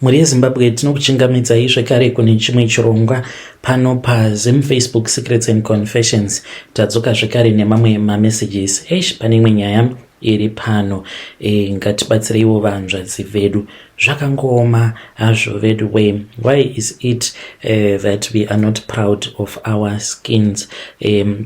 Mhuri yeZimbabwe, tinokuchingamidzai zvekare kune chimwe chirongwa pano paZim Facebook Secrets and Confessions. Tadzoka zvekare nemamwe mamessages. Eish, pane imwe nyaya iri pano. Ngatibatsireiwo vanzvadzi vedu. Zvakangooma hazvo vedu we. Why is it that we are not proud of our skins?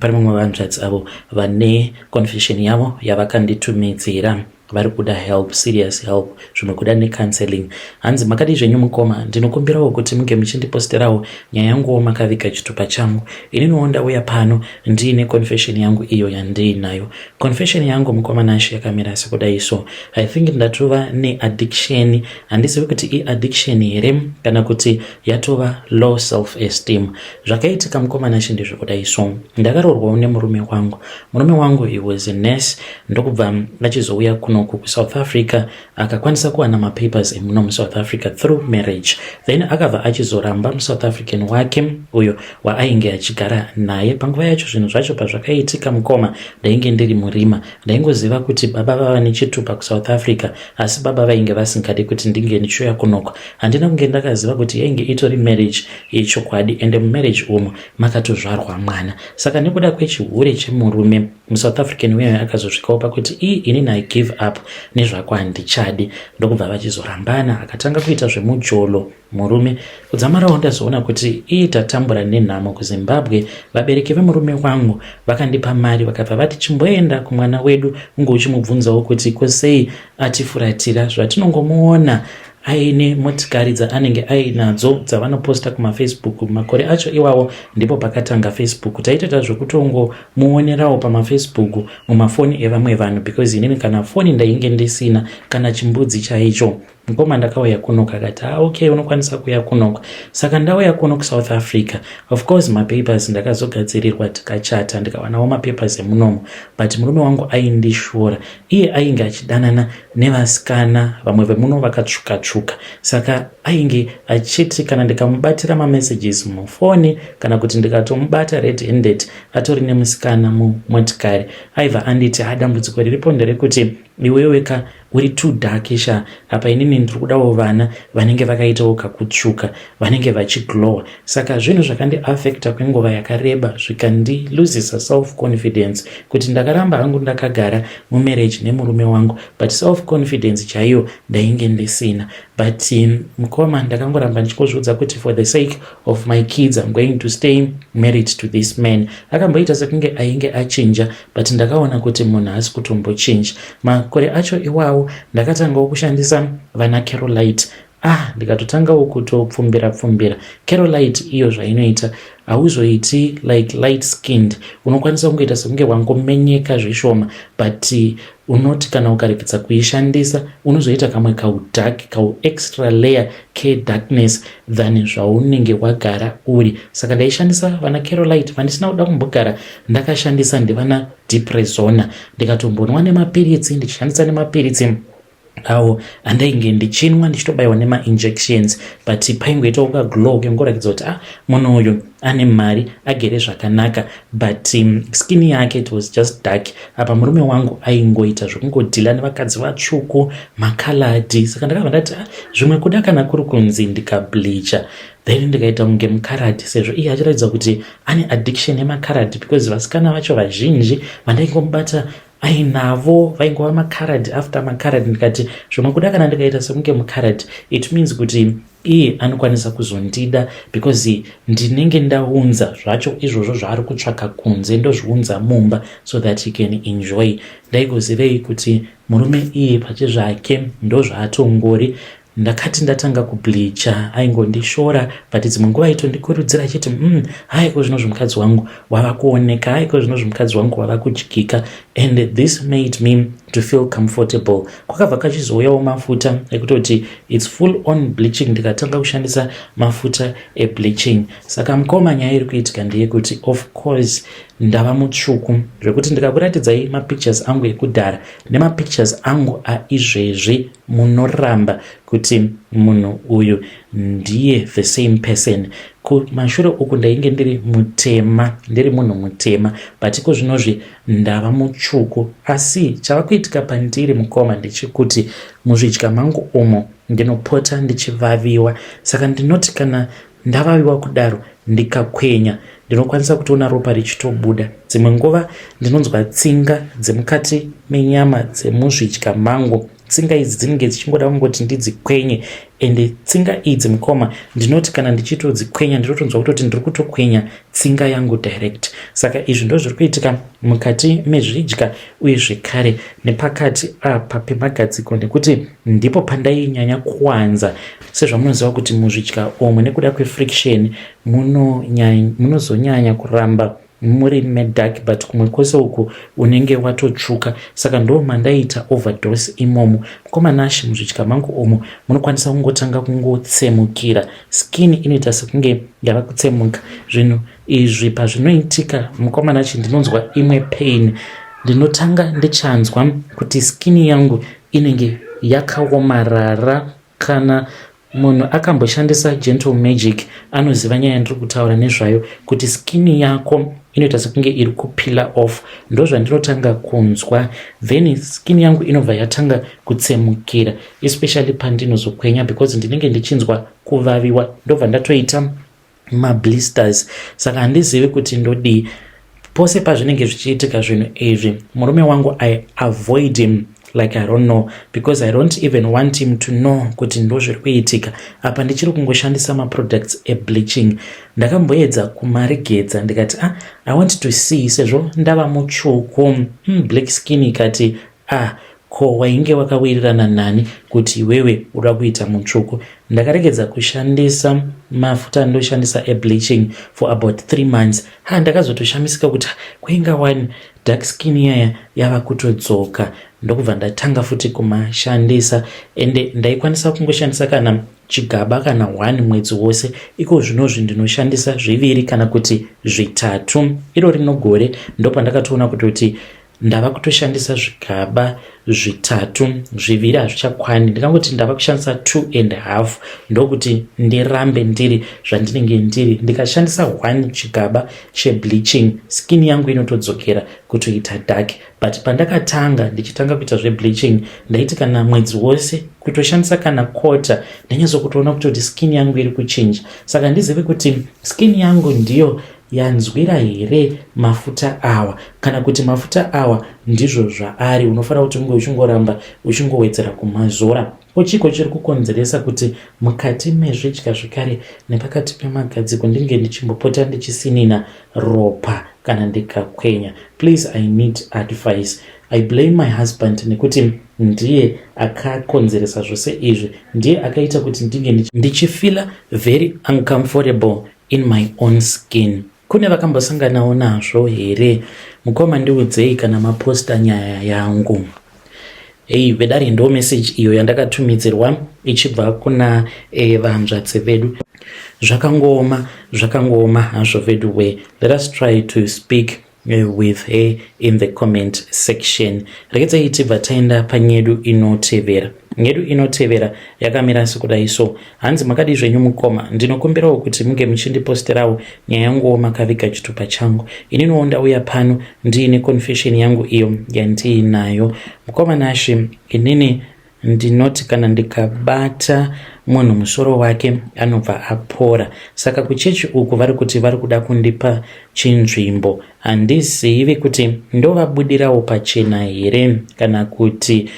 Pane mamwe vanzvadzi avo vane confession yavo yavakanditumidzira. Vari kuda help, serious help, zvimwe kuda necounseling. Hanzi, "Makadi zvenyu mukoma? Ndinokumbirawo kuti munge muchindiposterawo nyaya yanguwo makaviga chitupa changu. Ininiwo ndauya pano ndiine confession yangu iyo yandiinayo. Confession yangu, mukoma Nashe, yakamira sekudai. So I think ndatova neaddiction. Handizivi kuti iaddiction here kana kuti yatova low self esteem. Zvakaitika, mukoma Nashe, ndezvekudai. So ndakaroorwawo nemurume wangu. Murume wangu, he was a nurse, ndokubva achizouya kunoku kuSouth Africa. Akakwanisa kuwana mapapers emuno muSouth Africa through marriage. Then akabva achizoramba muSouth African wake uyo waainge achigara naye panguva yacho. Zvinhu zvacho pazvakaitika, mukoma, ndainge ndiri murima. Ndaingoziva kuti baba vava nechitupa kuSouth Africa, asi baba vainge vasingadi kuti ndinge ndichiuya kunoko. Handina kunge ndakaziva kuti yainge itori marriage yechokwadi, ende mumarriage umu makatozvarwa mwana. Saka nekuda kwechihure chemurume muSouth African uyayo, akazosvikawo pakuti ii, inini I give up nezvako, handichadi." Ndokubva vachizorambana. Akatanga kuita zvemujolo murume. Kudzamarawo ndazoona kuti ii, tatambura nenhamo kuZimbabwe. Vabereki vemurume wangu vakandipa mari, vakabva vati, "Chimboenda kumwana wedu, unge uchimubvunzawo kuti kosei atifuratira, zvatinongomuona aine motikari dzaanenge ainadzo dzavanoposta kumaFacebook." Makore acho iwawo ndipo pakatanga Facebook. Taitoita zvekutongomuonerawo pamaFacebook mumafoni evamwe vanhu, because inini kana foni ndainge ndisina, kana chimbudzi chaicho. Mukoma, ndakauya kunoku. Akati, "Ah, okay, unokwanisa kuuya kunoku." Saka ndauya kuno kuSouth Africa. Of course mapapers ndakazogadzirirwa, tikachata, ndikawanawo mapapers emunomo, but murume wangu aindishora. Iye ainge achidanana nevasikana vamwe vemuno vakatsvuka tsvuka. Saka ainge achiti kana ndikamubatira mamessages mufoni, kana kuti ndikatomubata red handed atori nemusikana mumotikari, aibva anditi, "Ha, dambudziko riripo nderekuti iwewe ka uri too dark sha. Apa inini ndiri kudawo vana vanenge vakaitawo kakutsvuka, vanenge vachiglowa." Saka zvinhu zvakandiafecta kwenguva yakareba, zvikandiluzisa self confidence, kuti ndakaramba hangu ndakagara mumarriage nemurume wangu, but self confidence chaiyo ndainge ndisina. But mukoma, ndakangoramba ndichingozviudza kuti for the sake of my kids, I'm going to stay married to this man. Akamboita sekunge ainge achinja, but ndakaona kuti munhu haasi kutombochinja. Makore acho iwawo ndakatangawo kushandisa vana Carolite. Ah, ndikatotangawo kutopfumbira pfumbira. Carolite iyo zvainoita, hauzoiti like light skinned. Unokwanisa kungoita sekunge wangomenyeka zvishoma, but unoti kana ukaregedza kuishandisa, unozoita kamwe kaudark, kauextra layer kedarkness than zvaunenge wagara uri. Saka ndaishandisa vana Carolite. Vandisina kuda kumbogara ndakashandisa ndevana Diprosone. Ndikatombonwa nemapiritsi, ndichishandisa nemapiritsi awo andainge ndichinwa, ndichitobayiwa nemainjections, but paingoitawo kaglow kengoratidza kuti, ah, munhu uyu ane mari, agere zvakanaka, but skin yake, it was just dark. Apa murume wangu aingoita zvekungodhila nevakadzi vatsvuku, makaladi. Saka ndakabva ndati, ah, zvimwe kuda kana kuri kunzi ndikableacha, then ndikaita kunge mukaradi, sezvo iye achiratidza kuti ane addiction yemakaradi, because vasikana vacho vazhinji vandaingomubata ainavo vaingova makaradi after makaradi. Ndikati zvimwe kuda kana ndikaita sekunge mukaradi, it means kuti iye anokwanisa kuzondida, because ndinenge ndaunza zvacho izvozvo zvaari kutsvaka kunze, ndozviunza mumba so that he can enjoy. Ndaigozivei kuti murume iye pachezvake ndozvaatongori? Ndakati ndatanga kubleacha, aingondishora, but dzimwe nguva aitondikurudzira achiti, haiko zvino zvimukadzi wangu wava kuoneka, haiko zvino zvimukadzi wangu wava kudyika." And this made me to feel comfortable. Kwakabva kachizouyawo mafuta ekutoti it's full on bleaching. Ndikatanga kushandisa mafuta ebleaching. Saka mukoma, nyaya iri kuitika ndeyekuti, of course, ndava mutsvuku zvekuti ndikakuratidzai mapictures angu ekudhara nemapictures angu aizvezvi, munoramba kuti munhu uyu ndiye the same person. Kumashure uku ndainge ndiri mutema, ndiri munhu mutema, but iko zvinozvi ndava mutsvuku. Asi chava kuitika pandiri, mukoma, ndechekuti muzvidya mangu umo Ndinopota ndichivaviwa, saka ndinoti kana ndavaviwa kudaro ndikakwenya ndinokwanisa kutoona ropa richitobuda. Dzimwe nguva ndinonzwa tsinga dzemukati menyama dzemuzvidya mangu. Tsinga idzi dzinenge dzichingoda kungoti ndidzikwenye, ende tsinga idzi mukoma, ndinoti kana ndichitodzikwenya ndinotonzwa kutoti ndiri kutokwenya tsinga yangu direct. Saka izvi ndo zviri kuitika mukati mezvidya uye zvekare nepakati apa pemagadziko, nekuti ndipo pandainyanya kuwanza. Sezvamunoziva kuti muzvidya omwe nekuda kwefriction munozonyanya kuramba muri medark, but kumwe kwose uku unenge watotsvuka, saka ndo mandaita overdose imomo. Mukoma Nashi, muzvidya mangu umu munokwanisa kungotanga kungotsemukira, skin inoita sekunge yava kutsemuka. Zvinhu izvi pazvinoitika, mukoma Nashi, ndinonzwa imwe pain. Ndinotanga ndichanzwa kuti skin yangu inenge yakaomarara. Kana munhu akamboshandisa Gentle Magic anoziva nyaya yandiri kutaura nezvayo, kuti skin yako inoita sekunge iri kupeel off. Ndo zvandinotanga kunzwa, then skin yangu inobva yatanga kutsemukira, especially pandinozokwenya, because ndinenge ndichinzwa kuvaviwa, ndobva ndatoita mablisters. Saka handizivi kuti ndodii. Pose pazvinenge zvichiitika zvinhu izvi, murume wangu, I avoid him like I don't know, because I don't even want him to know kuti ndo zviri kuitika. Apa ndichiri kungoshandisa maproducts ebleaching. Ndakamboedza kumaregedza, ndikati, "Ah, I want to see sezvo ndava mutsvuku." Black skin ikati, "Ah, ko wainge wakawirirana nani kuti iwewe uda kuita mutsvuku?" Ndakaregedza kushandisa mafuta andoshandisa ebleaching for about 3 months. Ha, ndakazotoshamisika kuti kwainga wani dark skin yaya yava kutodzoka, ndokubva ndatanga futi kumashandisa. Ende ndaikwanisa kungoshandisa kana chigaba kana 1 mwedzi wose. Iko zvinozvi ndinoshandisa zviviri kana kuti zvitatu. Iro rino gore ndopandakatoona kutoti ndava kutoshandisa zvigaba zvitatu, zviviri hazvichakwani. Ndingangoti ndava kushandisa 2.5, ndokuti ndirambe ndiri zvandinenge ndiri. Ndikashandisa 1 chigaba chebleaching, skin yangu inotodzokera kutoita dark. But pandakatanga ndichitanga kuita zvebleaching, ndaiti kana mwedzi wose kutoshandisa kana quarter, ndanyatsokutoona kutoti skin yangu iri kuchinja. Saka handizivi kuti skin yangu ndiyo yanzwira here mafuta awa, kana kuti mafuta awa ndizvo zvaari, unofanira kuti unge uchingoramba uchingowedzera kumazora. Ko chiko chiri kukonzeresa kuti mukati mezvidya zvekare nepakati pemagadziko ndinge ndichimbopota ndichisinina ropa kana ndikakwenya? Please, I need advice. I blame my husband nekuti ndiye akakonzeresa zvose izvi, ndiye akaita kuti ndinge ndichifeela very uncomfortable in my own skin. Kune vakambosanganawo nazvo here? Mukoma, ndiudzei kana maposta nyaya yangu. Hei vedare, ndo message iyo yandakatumidzirwa ichibva kuna vanzvadzi vedu. Zvakangooma, zvakangooma hazvo vedu we. Let us try to speak with her in the comment section. Regedzai tibva taenda panyedu inotevera. Nyedu inotevera yakamira sekudai so. Hanzi, "Makadi zvenyu mukoma? Ndinokumbirawo kuti munge muchindiposterawo nyaya yanguwo makaviga chitupa changu. Ininiwo ndauya pano ndiine confession yangu iyo yandiinayo. Mukoma Nashi, inini ndinoti kana ndikabata munhu musoro wake anobva apora. Saka kuchechi uku vari kuti vari kuda kundipa chinzvimbo. Handizivi kuti ndovabudirawo pachena here kana kuti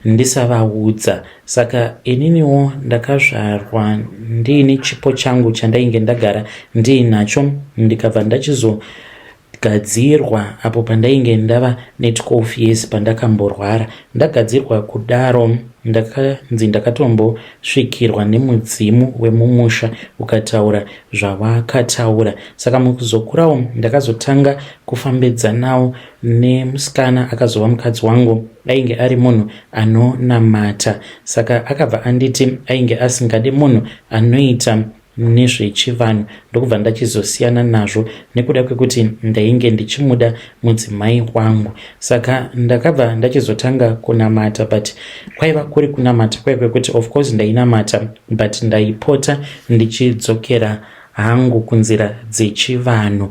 ndisavaudza. Saka ininiwo ndakazvarwa ndiine chipo changu chandainge ndagara ndiinacho, ndikabva ndachizogadzirwa apo pandainge ndava ne12 years pandakamborwara. Ndagadzirwa kudaro, ndakanzi ndakatombosvikirwa nemudzimu wemumusha ukataura zvawakataura. Saka mukuzokurawo ndakazotanga kufambidzanawo nemusikana akazova mukadzi wangu. Ainge ari munhu anonamata, saka akabva anditi ainge asingadi munhu anoita nezvechivanhu, ndokubva ndachizosiyana nazvo nekuda kwekuti ndainge ndichimuda mudzimai wangu. Saka ndakabva ndachizotanga kunamata, but kwaiva kuri kunamata kwai kwekuti of course ndainamata, but ndaipota ndichidzokera hangu kunzira dzechivanhu.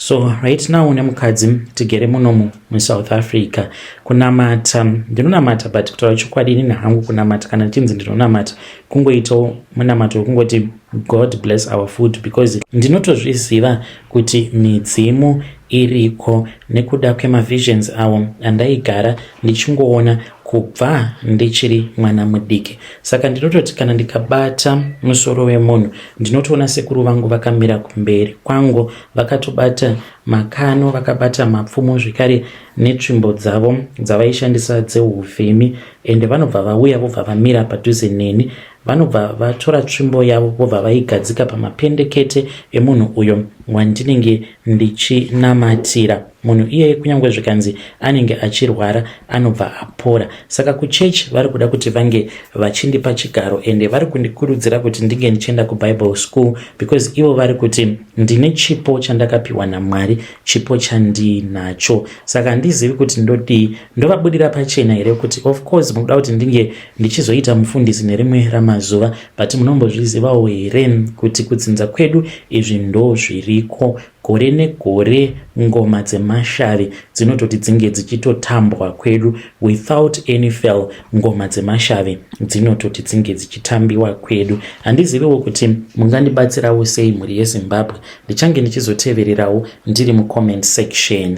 So right now nemukadzi tigere munomu muSouth Africa. Kunamata ndinonamata, but kutaura chokwadi, inini hangu kunamata, kana ndichinzi ndinonamata, kungoitawo munamato wekungoti "God bless our food", because ndinotozviziva kuti midzimu iriko nekuda kwemavisions avo andaigara ndichingoona kubva ndichiri mwana mudiki. Saka ndinototi kana ndikabata musoro wemunhu, ndinotoona sekuru vangu vakamira kumberi kwangu, vakatobata makano, vakabata mapfumo zvekare netsvimbo dzavo dzavaishandisa dzeuvhimi. Ende vanobva vauya, vobva vamira padhuze neni, vanobva vatora tsvimbo yavo, vobva vaigadzika pamapendekete emunhu uyo wandinenge ndichinamatira. Munhu iyeye, kunyange zvikanzi anenge achirwara, anobva apora. Saka kuchechi vari kuda kuti vange vachindipa chigaro, ende vari kundikurudzira kuti ndinge ndichienda kuBible school, because ivo vari kuti ndine chipo chandakapiwa naMwari, chipo chandinacho. Saka handizivi kuti ndodii. Ndovabudira pachena here kuti of course mukuda kuti ndinge ndichizoita mufundisi nerimwe ramazuva, but munombozvizivawo here kuti kudzinza kwedu izvi ndo zviriko? Gore negore ngoma dzemashavi dzinototi dzinge dzichitotambwa kwedu without any fail. Ngoma dzemashavi dzinototi dzinge dzichitambiwa kwedu. Handiziviwo kuti mungandibatsirawo sei, mhuri yeZimbabwe. Ndichange ndichizotevererawo ndiri mucomment section.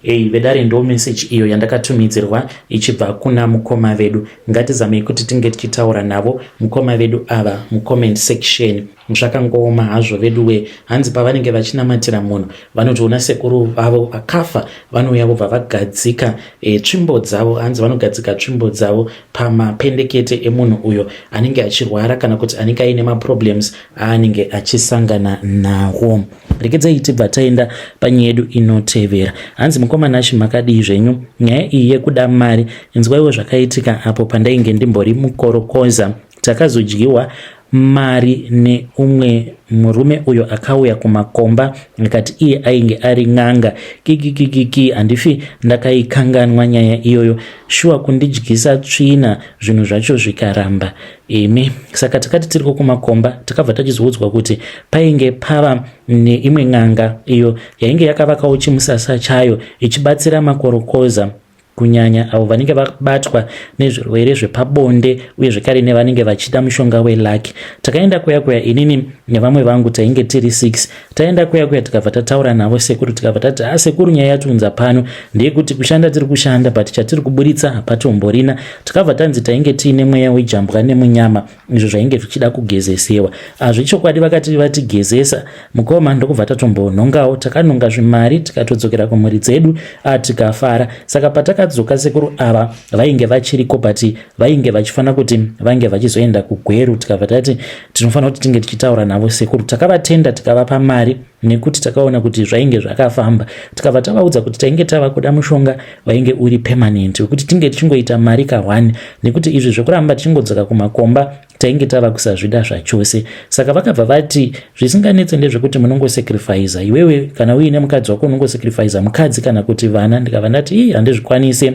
Ei vedare, ndo meseji iyo yandakatumidzirwa ichibva kuna mukoma vedu. Ngatizamei kuti tinge tichitaura navo mukoma vedu ava mucomment section. Zvakangooma hazvo vedu we. Hanzi pavanenge vachinamatira munhu, vanotoona sekuru vavo vakafa vanouya, vobva vagadzika tsvimbo dzavo. Hanzi vanogadzika tsvimbo dzavo pamapendekete emunhu uyo anenge achirwara kana kuti anenge aine maproblems aanenge achisangana nawo. Rekedzai tibva taenda panyaya yedu inotevera. Hanzi, "Mukoma Nashi, makadii zvenyu? Nyaya iyi yekuda mari, inzwaiwo zvakaitika apo pandainge ndimbori mukorokoza. Takazodyiwa mari neumwe murume uyo akauya kumakomba akati iye ainge ari n'anga. Kikikikiki, handifi ndakaikanganwa nyaya iyoyo. Shuwa, kundidyisa tsvina, zvinhu zvacho zvikaramba imi. Saka takati tiriko kumakomba, takabva tachizoudzwa kuti painge pava neimwe n'anga iyo yainge yakavakawo chimusasa chayo ichibatsira makorokoza, kunyanya avo vanenge vabatwa nezvirwere zvepabonde uye zvekare nevanenge vachida mushonga weluck. Takaenda kuya kuya, inini nevamwe vangu, tainge tiri 6. Taenda kuya kuya, tikabva tataura navo sekuru, tikabva tati, 'Ha sekuru, nyaya yatiunza pano ndeyekuti kushanda tiri kushanda, but chatiri kuburitsa hapatomborina.' Takabva tanzi tainge tiine mweya wejambwa nemunyama, izvo zvainge zvichida kugezesewa. Azvechokwadi vakati vatigezesa, mukoma, ndokubva tatombonhongawo. Takanhonga zvimari, tikatodzokera kumhuri dzedu, tikafara. Saka patakadzoka, sekuru ava vainge vachiriko, but vainge vachifanira kuti vange vachizoenda kuGweru. Tikabva tati tinofanira kuti tinge tichitaura navo sekuru. Takavatenda, tikavapa mari nekuti takaona kuti zvainge zvakafamba. Tikabva tavaudza kuti tainge tava kuda mushonga wainge uri permanent, wekuti tinge tichingoita mari ka1, nekuti izvi zvekuramba tichingodzoka kumakomba tainge tava kusazvida zvachose. Saka vakabva vati zvisinganetse ndezvekuti munongosacrifica iwewe, kana uine mukadzi wako, unongosacrifica mukadzi kana kuti vana. Ndikabva ndati, 'Ii, handizvikwanise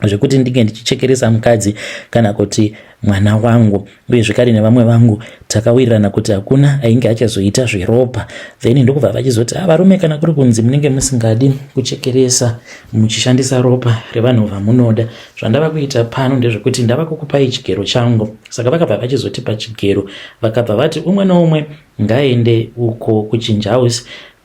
zvekuti ndinge ndichichekeresa mukadzi kana kuti mwana wangu.' Uye zvekare nevamwe vangu takawirirana kuti hakuna ainge achazoita zveropa. Then ndokubva vachizoti, 'Ah, varume, kana kuri kunzi munenge musingadi kuchekeresa muchishandisa ropa revanhu vamunoda, zvandava kuita pano ndezvekuti ndava kukupai chigero changu.' Saka vakabva vachizotipa chigero, vakabva vati umwe neumwe ngaende uko kuchinja house.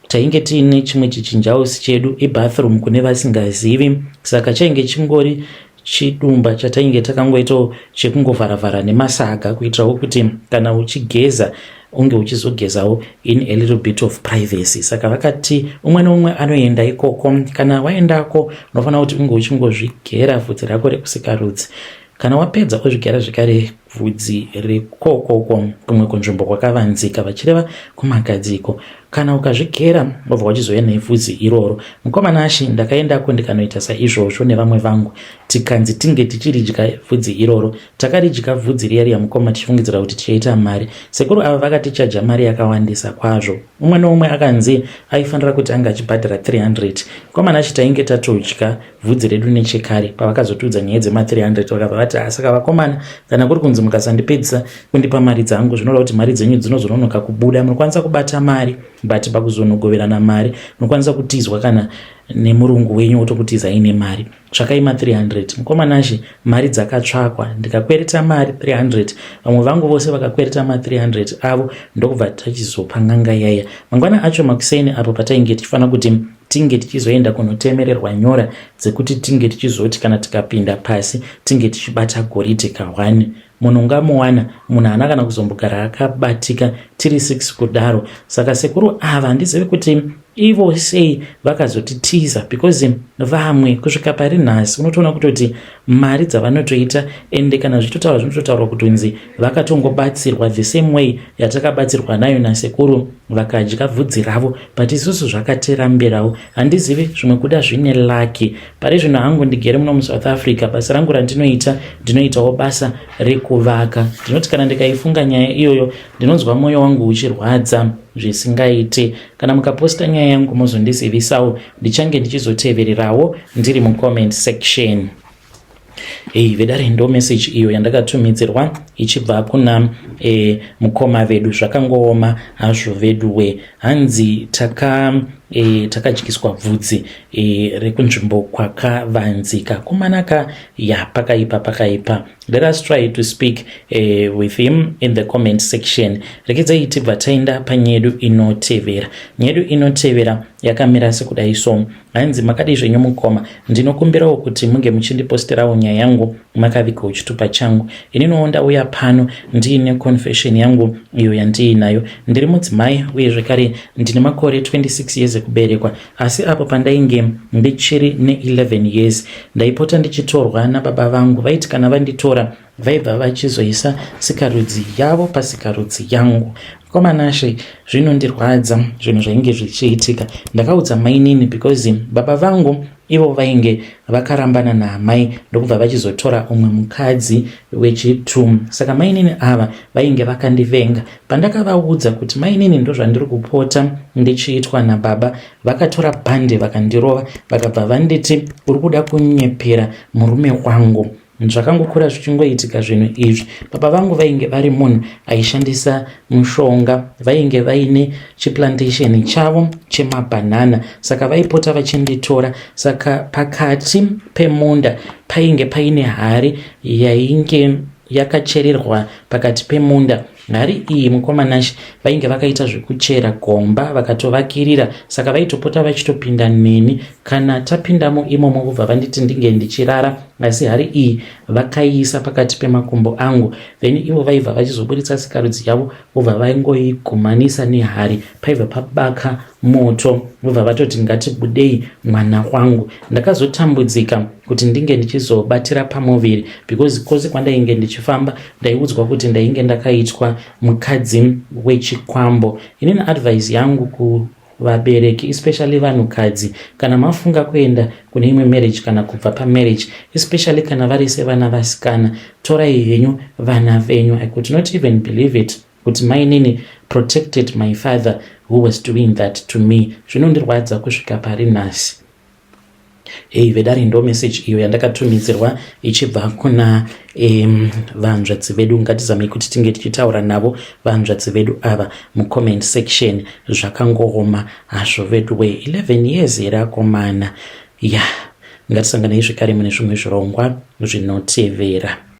Tainge tiine chimwe chichinja house chedu, ibathroom kune vasingazivi. Saka chainge chingori chidumba chatainge takangoitawo chekungovharavhara nemasaga, kuitirawo kuti kana uchigeza unge uchizogezawo in a little bit of privacy. Saka vakati umwe neumwe anoenda ikoko. Kana waendako, unofanira kuti unge uchingozvigera vhudzi rako rekusikarudzi. Kana wapedza, ozvigera zvekare vhudzi rekokoko kumwe kunzvimbo kwakavanzika, vachireva kumagadziko. Kana ukazvigera, wobva wachizoya nevhudzi iroro. Mukoma Nashi, ndakaendako ndikanoita saizvozvo nevamwe vangu, tikanzi tinge tichiridya vhudzi iroro. Takaridya vhudzi riya riya, mukoma, tichifungidzira kuti tichaita mari. Sekuru ava vakatichaja mari yakawandisa kwazvo. Umwe neumwe akanzi aifanira kuti anga achibhadhara 300. Mukoma Nashi, tainge tatodya vhudzi redu nechekare. Pavakazotiudza nyaya dzema300, vakabva vati, "Saka vakomana, kana kuri kunzi Mukasandipedzisa kundipa mari dzangu, zvinoreva kuti mari dzenyu dzinozononoka kubuda. Munokwanisa kubata mari, but pakuzonogoverana mari munokwanisa kutizwa kana nemurungu wenyu wotokutizai nemari. Tsvakai ma300, mukoma Nashe. Mari dzakatsvakwa, ndikakwereta mari 300, vamwe vangu vose vakakwereta ma300 avo, ndokubva tachizopa n'anga yaya. Mangwana acho makuseni, apo patainge tichifanira kuti tinge tichizoenda kunotemererwa nyora dzekuti tinge tichizoti kana tikapinda pasi tinge tichibata goridhe ka1, munhu ungamuwana, munhu haana kana kuzombogara akabatika. Tiri 6 kudaro. Saka sekuru ava handizivi kuti ivo sei vakazotitiza, because vamwe kusvika pari nhasi unotoona kutoti mari dzavanotoita. Ende kana zvichitotaurwa, zvinototaurwa kutonzi vakatongobatsirwa the same way yatakabatsirwa nayo nasekuru, vakadya bvudzi ravo, but isusu zvakatirambirawo. Handizivi, zvimwe kuda zvine lucky. Pari zvino hangu ndigere muno muSouth Africa. Basa rangu randinoita, ndinoitawo basa rekuvaka. Ndinoti kana ndikaifunga nyaya iyoyo, ndinonzwa mwoyo wangu uchirwadza zvisingaite. Kana mukaposta nyaya yangu, mozondizivisawo, ndichange ndichizotevererawo ndiri mucomment section. Ei vedare, ndo message iyo yandakatumidzirwa ichibva kuna mukoma vedu. Zvakangooma hazvo veduwe. Hanzi takadyiswa bvudzi rekunzvimbo kwakavanzika kumanaka ya. Pakaipa, pakaipa. Let us try to speak with him in the comment section. Rekedzai tibva taenda panyedu inotevera. Nyedu inotevera yakamira sekudai so. Hanzi, "Makadii zvenyu mukoma? Ndinokumbirawo kuti munge muchindiposterawo nyaya yangu makavigawo chitupa changu. Ininiwo ndauya pano ndiine confession yangu iyo yandiinayo. Ndiri mudzimai uye zvekare ndine makore 26 years ekuberekwa, asi apo pandainge ndichiri ne11 years ndaipota ndichitorwa nababa vangu. Vaiti kana vanditora, vaibva vachizoisa sikarudzi yavo pasikarudzi yangu. Mukoma Nashe, zvinondirwadza zvinhu zvainge zvichiitika. Ndakaudza mainini because baba vangu ivo vainge vakarambana naamai, ndokubva vachizotora umwe mukadzi wechitu. Saka mainini ava vainge vakandivenga. Pandakavaudza kuti mainini, ndozvandiri kupota ndichiitwa nababa, vakatora bhande vakandirova, vakabva vanditi, 'Uri kuda kunyepera murume wangu.' Zvakangokura zvichingoitika zvinhu izvi. Baba vangu vainge vari munhu aishandisa mushonga. Vainge vaine chiplantation chavo chemabhanana, saka vaipota vachinditora. Saka pakati pemunda painge paine hari yainge yakachererwa pakati pemunda. Hari iyi, mukoma Nashe, vainge vakaita zvekuchera gomba vakatovakirira, saka vaitopota vachitopinda neni. Kana tapindamo imomo, vobva vanditi ndinge ndichirara, asi hari iyi vakaiisa pakati pemakumbo angu. Then ivo vaibva vachizoburitsa sikarudzi yavo, vobva vaingoigumanisa nehari, paibva pabaka moto, vobva vatoti, 'Ngatibudei, mwana wangu.' Ndakazotambudzika kuti ndinge ndichizobatira pamuviri because kwose kwandainge ndichifamba ndaiudzwa kuti ndainge ndakaitwa mukadzi wechikwambo. Inini advice yangu kuvabereki, especially vanhukadzi, kana mafunga kuenda kune imwe marriage kana kubva pamarriage, especially kana vari sevana vasikana, torai henyu vana venyu. I could not even believe it kuti mainini protected my father who was doing that to me. Zvinondirwadza kusvika pari nhasi." Hei vedare, ndo message iyo yandakatumidzirwa ichibva kuna vanzvadzi vedu. Ngatizamei kuti tinge tichitaura navo vanzvadzi vedu ava mucomment section. Zvakangooma hazvo vedu we. 11 years here, akomana? Ya, ngatisanganei zvekare mune zvimwe zvirongwa zvinotevera.